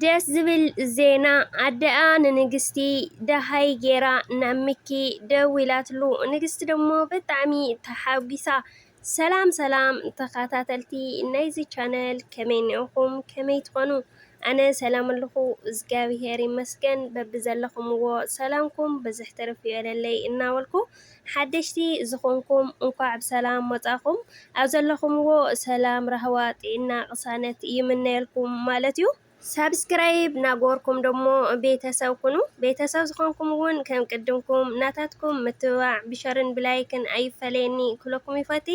ደስ ዝብል ዜና፣ ኣደኣ ንንግስቲ ደሃይ ጌራ ናብ ሚኪ ደዊላትሉ። ንግስቲ ደሞ ብጣዕሚ ተሓጒሳ። ሰላም ሰላም ተኸታተልቲ ናይዚ ቻነል፣ ከመይ እኒኦኹም? ከመይ ትኾኑ? ኣነ ሰላም ኣለኹ፣ እግዚኣብሄር ይመስገን። በብዘለኹምዎ ሰላምኩም ብዝሕ ትርፍ ይበለለይ እናበልኩ፣ ሓደሽቲ ዝኾንኩም እንኳዕ ብሰላም መጻኹም። ኣብ ዘለኹምዎ ሰላም፣ ራህዋ፣ ጥዕና፣ ቅሳነት ይምነየልኩም ማለት እዩ። ሳብስክራይብ ናጎርኩም ደሞ ቤተሰብ ኩኑ። ቤተሰብ ዝኾንኩም እውን ከም ቅድምኩም ናታትኩም ምትብባዕ ብሸርን ብላይክን ኣይፈለየኒ ክብለኩም ይፈቲ።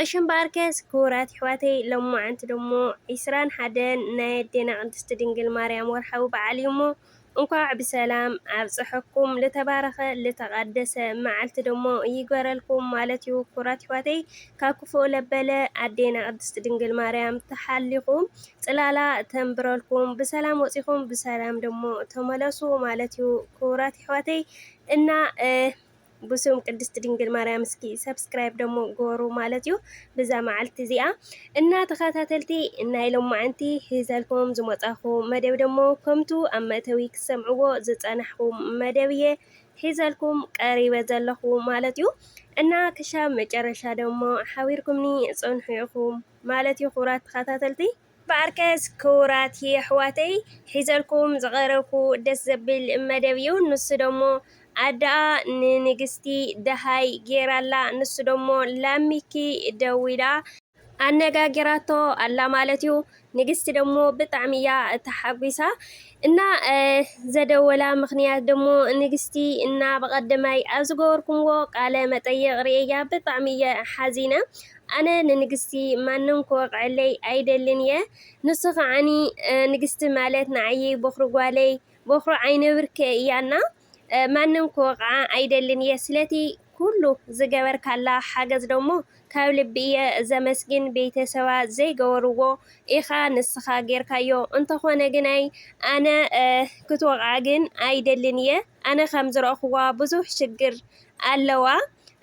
እሺ እምበኣርከስ ክቡራት ኣሕዋተይ፣ ሎማዓንቲ ደሞ ዒስራን ሓደን ናይ ኣዴና ቅድስቲ ድንግል ማርያም ወርሓዊ በዓል እዩ እሞ፣ እንኳዕ ብሰላም ኣብፀሐኩም። ልተባረኸ ልተቐደሰ መዓልቲ ደሞ ይግበረልኩም ማለት እዩ። ክቡራት ኣሕዋተይ፣ ካብ ክፉእ ለበለ ኣዴና ቅድስቲ ድንግል ማርያም ተሓሊኹም፣ ጽላላ ተንብረልኩም፣ ብሰላም ወጺኹም ብሰላም ደሞ ተመለሱ ማለት እዩ። ክቡራት ኣሕዋተይ፣ እና እ፣ ብስም ቅድስቲ ድንግል ማርያም እስኪ ሰብስክራይብ ደሞ ግበሩ ማለት እዩ። ብዛ መዓልቲ እዚኣ እና ተኸታተልቲ፣ ናይ ሎማዓንቲ ሒዘልኩም ዝመጻኹ መደብ ደሞ ከምቱ ኣብ መእተዊ ክሰምዕዎ ዝጸናሕኩም መደብ እየ ሒዘልኩም ቀሪበ ዘለኹ ማለት እዩ። እና ክሻብ መጨረሻ ደሞ ሓቢርኩምኒ ጽንሑ ኢኹም ማለት እዩ። ክቡራት ተኸታተልቲ፣ በኣርከስ ክቡራት የሕዋተይ፣ ሒዘልኩም ዝቐረብኩ ደስ ዘብል መደብ እዩ። ንሱ ደሞ ኣደኣ ንንግስቲ ደሃይ ጌራላ፣ ንሱ ደሞ ላሚኪ ደዊላ ኣነጋጊራቶ ኣላ ማለት እዩ። ንግስቲ ደሞ ብጣዕሚ እያ ተሓጒሳ። እና እ፣ ዘደወላ ምኽንያት ደሞ ንግስቲ እና ብቐደማይ ኣብ ዝገበርኩምዎ ቃለ መጠይቕ ርእያ ብጣዕሚ እየ ሓዚነ። ኣነ ንንግስቲ ማንም ክወቕዐለይ ኣይደልን እየ። ንሱ ከዓኒ እ፣ ንግስቲ ማለት ንዓየይ ቦኽሪ ጓለይ፣ ቦኽሪ ዓይነ ብርከ እያና። እ፣ ማንም ክወቕዓ ኣይደልን እየ። ስለቲ ኩሉ ዝገበርካላ ሓገዝ ደሞ ካብ ልቢ እየ ዘመስግን። ቤተሰባ ዘይገበርዎ ኢኻ ንስኻ ጌርካዮ። እንተኾነ ግናይ ኣነ እ፣ ክትወቕዓ ግን ኣይደልን እየ። ኣነ ከም ዝረእኽዋ ብዙሕ ሽግር ኣለዋ።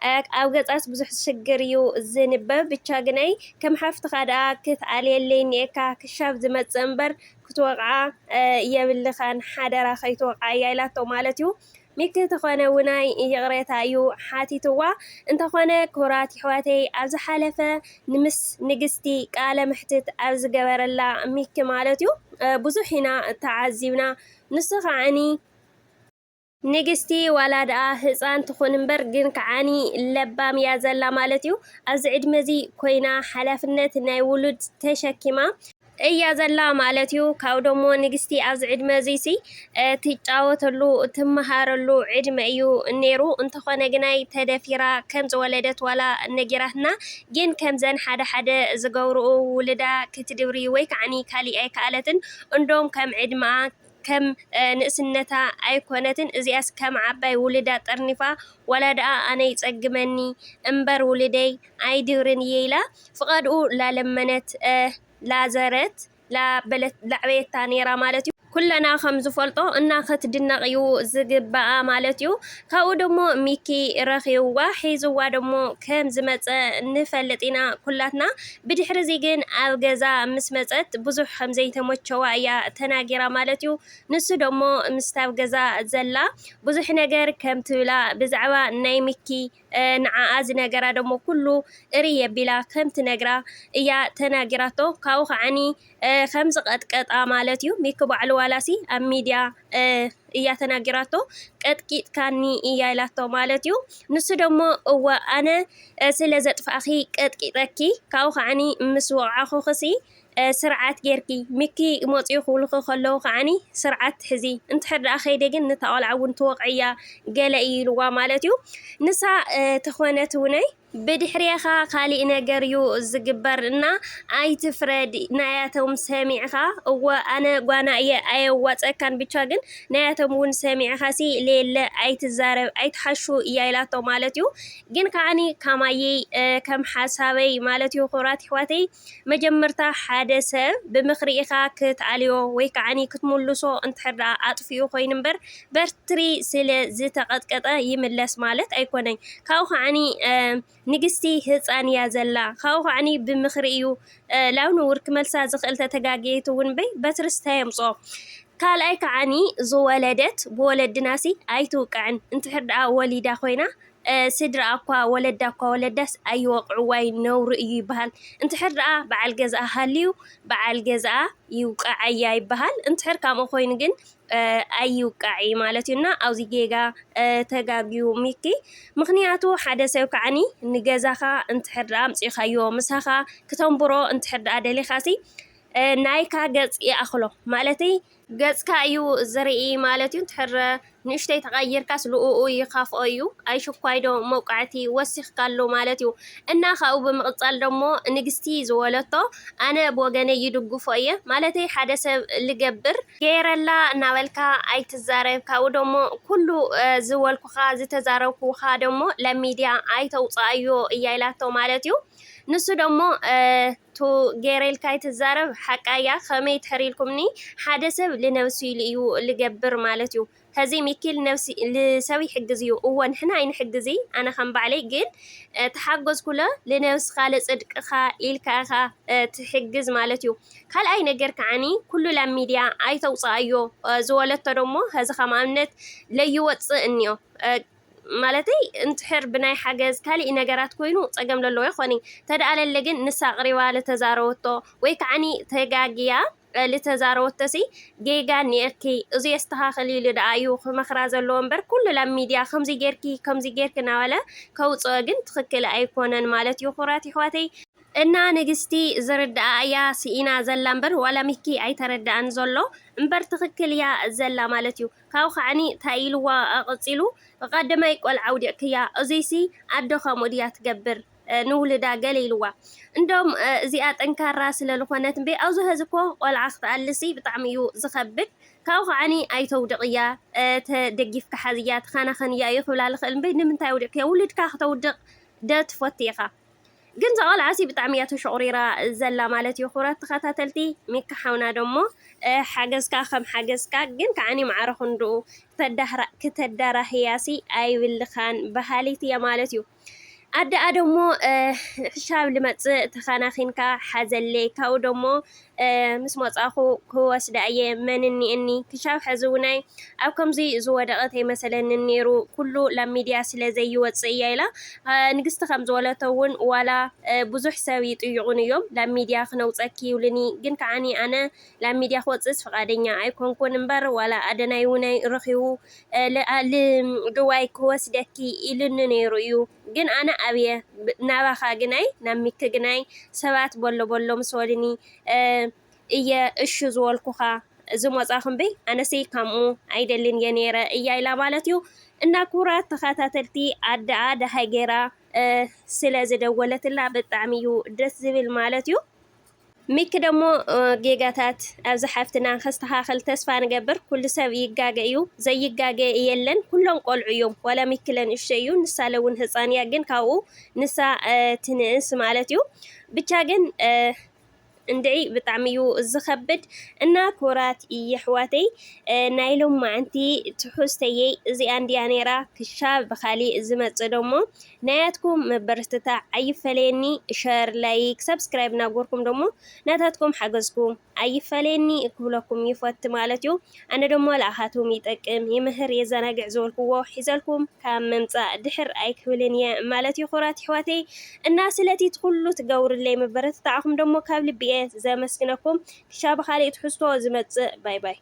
እ፣ ኣብ ገጻስ ብዙሕ ሽግር እዩ ዝንበብ። ብቻ ግናይ ከም ሓፍትኻ ደኣ ክትኣልየለይ እኒኤካ። ክሻብ ዝመጽእ እምበር ክትወቕዓ እ፣ የብልኻን። ሓደራ ከይትወቕዓ እያ ኢላቶ ማለት እዩ። ሚኪ እንተኾነ ውናይ ይቕሬታ እዩ ሓቲትዋ። እንተኾነ ክቡራት ኣሕዋተይ፣ ኣብ ዝሓለፈ ንምስ ንግስቲ ቃለ መሕትት ኣብ ዝገበረላ፣ ሚኪ ማለት እዩ፣ እ፣ ብዙሕ ኢና ተዓዚብና። ንሱ ከዓኒ ንግስቲ ዋላ ደኣ ህፃን ትኹን እምበር ግን ከዓኒ ለባም እያ ዘላ ማለት እዩ። ኣብዚ ዕድመ እዚ ኮይና ሓላፍነት ናይ ውሉድ ተሸኪማ እያ ዘላ ማለት እዩ። ካብኡ ደሞ ንግስቲ ኣብዚ ዕድመ እዚሲ፣ እ፣ ትጫወተሉ ትመሃረሉ ዕድመ እዩ ነይሩ። እንተኾነ ግናይ ተደፊራ ከም ዝወለደት ዋላ ነጊራትና፣ ግን ከምዘን ሓደ ሓደ ዝገብርኡ ውልዳ ክትድብሪ ወይ ከዓኒ ካሊእ ኣይከኣለትን። እንዶም ከም ዕድመኣ ከም፣ እ፣ ንእስነታ ኣይኮነትን። እዚኣስ ከም ዓባይ ውልዳ ጠርኒፋ፣ ዋላ ደኣ ኣነ ይጸግመኒ እምበር ውልደይ ኣይድብርን እየ ኢላ ፍቓድኡ ላለመነት፣ እ፣ ላዘረት ላበለት ላዕበየታ ነይራ ማለት እዩ። ኩለና ከም ዝፈልጦ እና ክትድነቕ እዩ ዝግባኣ ማለት እዩ። ካብኡ ደሞ ሚኪ ረኺብዋ ሒዝዋ ደሞ ከም ዝመጸ ንፈልጥ ኢና ኩላትና። ብድሕሪ እዚ ግን ኣብ ገዛ ምስ መጸት ብዙሕ ከም ዘይተመቸዋ እያ ተናጊራ ማለት እዩ። ንሱ ደሞ ምስታ ኣብ ገዛ ዘላ ብዙሕ ነገር ከም ትብላ ብዛዕባ ናይ ሚኪ፣ እ፣ ንዓኣ ዝነገራ ደሞ ኩሉ እርይ የቢላ ከም ትነግራ እያ ተናጊራቶ። ካብኡ ከዓኒ እ፣ ከም ዝቐጥቀጣ ማለት እዩ። ሚኪ ባዕሉ ዋላሲ ኣብ ሚድያ፣ እ፣ እያ ተናጊራቶ፣ ቀጥቂጥካኒ እያ ኢላቶ ማለት እዩ። ንሱ ደሞ እወ ኣነ፣ እ፣ ስለ ዘጥፋእኺ ቀጥቂጠኪ፣ ካብኡ ከዓኒ ምስ ወቕዓኹኽሲ፣ እ፣ ስርዓት ጌርኪ፣ ሚኪ መፅኡ ክብልኺ ከለዉ ከዓኒ ስርዓት ትሕዚ፣ እንድሕር ደኣ ከይደ ግን ንታ ቆልዓ እውን ትወቕዕያ ገለ እዩ ኢልዋ ማለት እዩ። ንሳ፣ እ፣ ተኾነት እውነይ ብድሕሬኻ ካሊእ ነገር እዩ ዝግበር እና ኣይትፍረድ። ናያቶም ሰሚዕኻ፣ እወ ኣነ ጓና እየ ኣየዋፀካን፣ ብቻ ግን ናያቶም እውን ሰሚዕኻ ሲ ሌለ ኣይትዛረብ ኣይትሓሹ እያ ኢላቶ ማለት እዩ። ግን ከዓኒ ካማየይ፣ እ፣ ከም ሓሳበይ ማለት እዩ ክቡራት ኣሕዋተይ፣ መጀመርታ ሓደ ሰብ ብምኽሪ ኢኻ ክትኣልዮ ወይ ከዓኒ ክትምልሶ እንድሕር ደኣ ኣጥፊኡ ኮይኑ እምበር በርትሪ ስለ ዝተቐጥቀጠ ይምለስ ማለት ኣይኮነን። ካብኡ ከዓኒ፣ እ፣ ንግስቲ ህፃን እያ ዘላ። ካብኡ ከዓኒ ብምኽሪ እዩ ላው ንውር ክመልሳ ዝኽእል፣ ተተጋግየት እውን በይ በትሪ ስታይ የምፅኦ። ካልኣይ ከዓኒ ዝወለደት ብወለድናሲ ኣይትውቃዕን። እንትሕር ደኣ ወሊዳ ኮይና ስድራ እኳ ወለዳ እኳ ወለዳስ ኣይወቕዕዋይ ነውሪ እዩ ይበሃል። እንትሕር ደኣ በዓል ገዝኣ ሃልዩ በዓል ገዝኣ ይውቃዓያ ይበሃል። እንትሕር ከምኡ ኮይኑ ግን ኣይውቃዕ ማለት እዩ። እና ኣብዚ ጌጋ ተጋግዩ ሚኪ። ምኽንያቱ ሓደ ሰብ ከዓኒ ንገዛኻ እንትሕር ደኣ ኣምፂኻዮ ምሳኻ ክተንብሮ እንትሕር ደኣ ደሊኻሲ ናይካ ገፅ ይኣኽሎ ማለተይ ገፅካ እዩ ዝርኢ ማለት እዩ። እንድሕር ንእሽተይ ተቐይርካስ ልኡኡ ይኻፍኦ እዩ። ኣይሽኳይ ዶ መውቃዕቲ ወሲኽካሉ ማለት እዩ። እና ካብኡ ብምቕፃል ደሞ ንግስቲ ዝወለቶ ኣነ ብወገነይ ይድግፎ እየ። ማለተይ ሓደ ሰብ ልገብር ገይረላ እናበልካ ኣይትዛረብ። ካብኡ ደሞ ኩሉ ዝበልኩኻ ዝተዛረብኩኻ ደሞ ለሚድያ ኣይተውፅኣዮ እያ ኢላቶ ማለት እዩ። ንሱ ደሞ ቱ ገይረልካ ኣይትዛረብ ሓቃያ ከመይ ትሕር ኢልኩምኒ ሓደ ሰብ ልነብሱ ኢሉ እዩ ልገብር ማለት እዩ። ከዚ ሚኪ ልነብሲ ልሰብ ይሕግዝ እዩ። እወ ንሕና ኣይንሕግዝ ኣነ ከም ባዕለይ ግን ተሓገዝኩለ ልነብስኻ ልፅድቅኻ ኢልካ ኢኻ ትሕግዝ ማለት እዩ። ካልኣይ ነገር ከዓኒ ኩሉ ላብ ሚድያ ኣይተውፅኣዮ ዝበለቶ ደሞ ከዚ ከም ኣብነት ለይወፅእ እኒኦ ማለተይ እንትሕር ብናይ ሓገዝ ካሊእ ነገራት ኮይኑ ፀገም ለለዎ ይኾኒ ተደኣለለ ግን ንሳ ኣቕሪባ ልተዛረወቶ ወይ ከዓኒ ተጋግያ ልተዛረወቶሲ ጌጋ እኒኤኪ እዚ የስተኻኽል ኢሉ ደኣ እዩ ክመኽራ ዘለዎ እምበር ኩሉ ላብ ሚድያ ከምዚ ጌርኪ ከምዚ ጌርኪ እናበለ ከውፅኦ ግን ትኽክል ኣይኮነን ማለት እዩ። ኩራት ይሕዋተይ እና ንግስቲ ዝርድኣ እያ ስኢና ዘላ እምበር ዋላ ሚኪ ኣይተረድኣን ዘሎ እምበር ትኽክል እያ ዘላ ማለት እዩ። ካብኡ ከዓኒ እንታይ ኢልዋ ቀፂሉ ቀደማይ ቆልዓ ኣውዲቕክያ እዚሲ ኣዶ ከምኡ ድያ ትገብር ንውልዳ ገለ ኢልዋ እንዶም እዚኣ ጠንካራ ስለ ዝኾነት እምበይ ኣብዚ ሀዚ እኮ ቆልዓ ክትኣልሲ ብጣዕሚ እዩ ዝኸብድ ካብኡ ከዓኒ ኣይተውድቕያ ተደጊፍካ ሓዝያ ተኸናኸንያ እዩ ክብላ ልኽእል እምበይ ንምንታይ ኣውዲቕክያ ውልድካ ክተውድቕ ደ ትፈቱ ኢኻ ግን እዛ ቆልዓ ሲ ብጣዕሚ እያ ተሸቑሪራ ዘላ ማለት እዩ። ክቡራት ተኸታተልቲ ሚካ ሓውና ደሞ ሓገዝካ ከም ሓገዝካ ግን ከዓኒ ማዕረ ክንድኡ ክተዳራህያ ሲ ኣይብልኻን በሃሊት እያ ማለት እዩ። ኣደኣ ደሞ ሕሻብ ልመፅእ ተኻናኺንካ ሓዘለይ ካብኡ ደሞ ምስ መጻኹ ክወስዳ እየ መን እኒእኒ ክሻብ ሕዚ እውናይ ኣብ ከምዚ ዝወደቐት ኣይመሰለንን ነይሩ ኩሉ ላብ ሚድያ ስለ ዘይወፅእ እያ ኢላ ንግስቲ ከም ዝበለቶ እውን ዋላ ብዙሕ ሰብ ይጥይቑን እዮም ላብ ሚድያ ክነውፀኪ ይብሉኒ ግን ከዓኒ ኣነ ላብ ሚድያ ክወፅእስ ፍቓደኛ ኣይኮንኩን እምበር ዋላ ኣደናይ እውናይ ረኺቡ ልድዋይ ክወስደኪ ኢሉኒ ነይሩ እዩ ግን ኣነ ኣብየ ናባኻ ግናይ ናብ ሚኪ ግናይ ሰባት በሎ በሎ ምስ በሉኒ እየ እሺ ዝበልኩኻ ዝመፃኹ እምበይ ኣነሰይ ከምኡ ኣይደልን እየ ነይረ እያ ኢላ ማለት እዩ። እና ክቡራት ተኸታተልቲ ኣደኣ ደሃይ ገይራ ስለ ዝደወለትላ ብጣዕሚ እዩ ደስ ዝብል ማለት እዩ። ሚኪ ደሞ ጌጋታት ኣብዚ ሓፍትና ከስተኻኸል ተስፋ ንገብር። ኩሉ ሰብ ይጋገ እዩ፣ ዘይጋገ የለን። ኩሎም ቆልዑ እዮም፣ ዋላ ሚኪ ለንእሽቶ እዩ፣ ንሳለ እውን ህፃን እያ፣ ግን ካብኡ ንሳ ትንእስ ማለት እዩ። ብቻ ግን እንድዒ ብጣዕሚ እዩ ዝኸብድ እና ክቡራት የሕዋተይ ናይ ሎማዓንቲ ትሑዝተየይ እዚኣ እንድያ ነይራ ክሻብ ብኻሊእ ዝመፅእ ደሞ ናያትኩም መበረትታ ኣይፈለየኒ ሸር ላይክ ሰብስክራይብ እናጎርኩም ደሞ ናታትኩም ሓገዝኩም ኣይፈለየኒ ክብለኩም ይፈት ማለት እዩ ኣነ ደሞ ለኣኻትኩም ይጠቅም ይምህር የዘናግዕ ዝበልክዎ ሒዘልኩም ካብ ምምፃእ ድሕር ኣይክብልን እየ ማለት እዩ ኩራት ይሕዋተይ እና ስለቲ እቲ ኩሉ ትገብሩለይ መበረትታዕኹም ደሞ ካብ ልቢ እየ ዘመስግነኩም ክሻብ ብኻሊእ ትሕዝቶ ዝመፅእ ባይ ባይ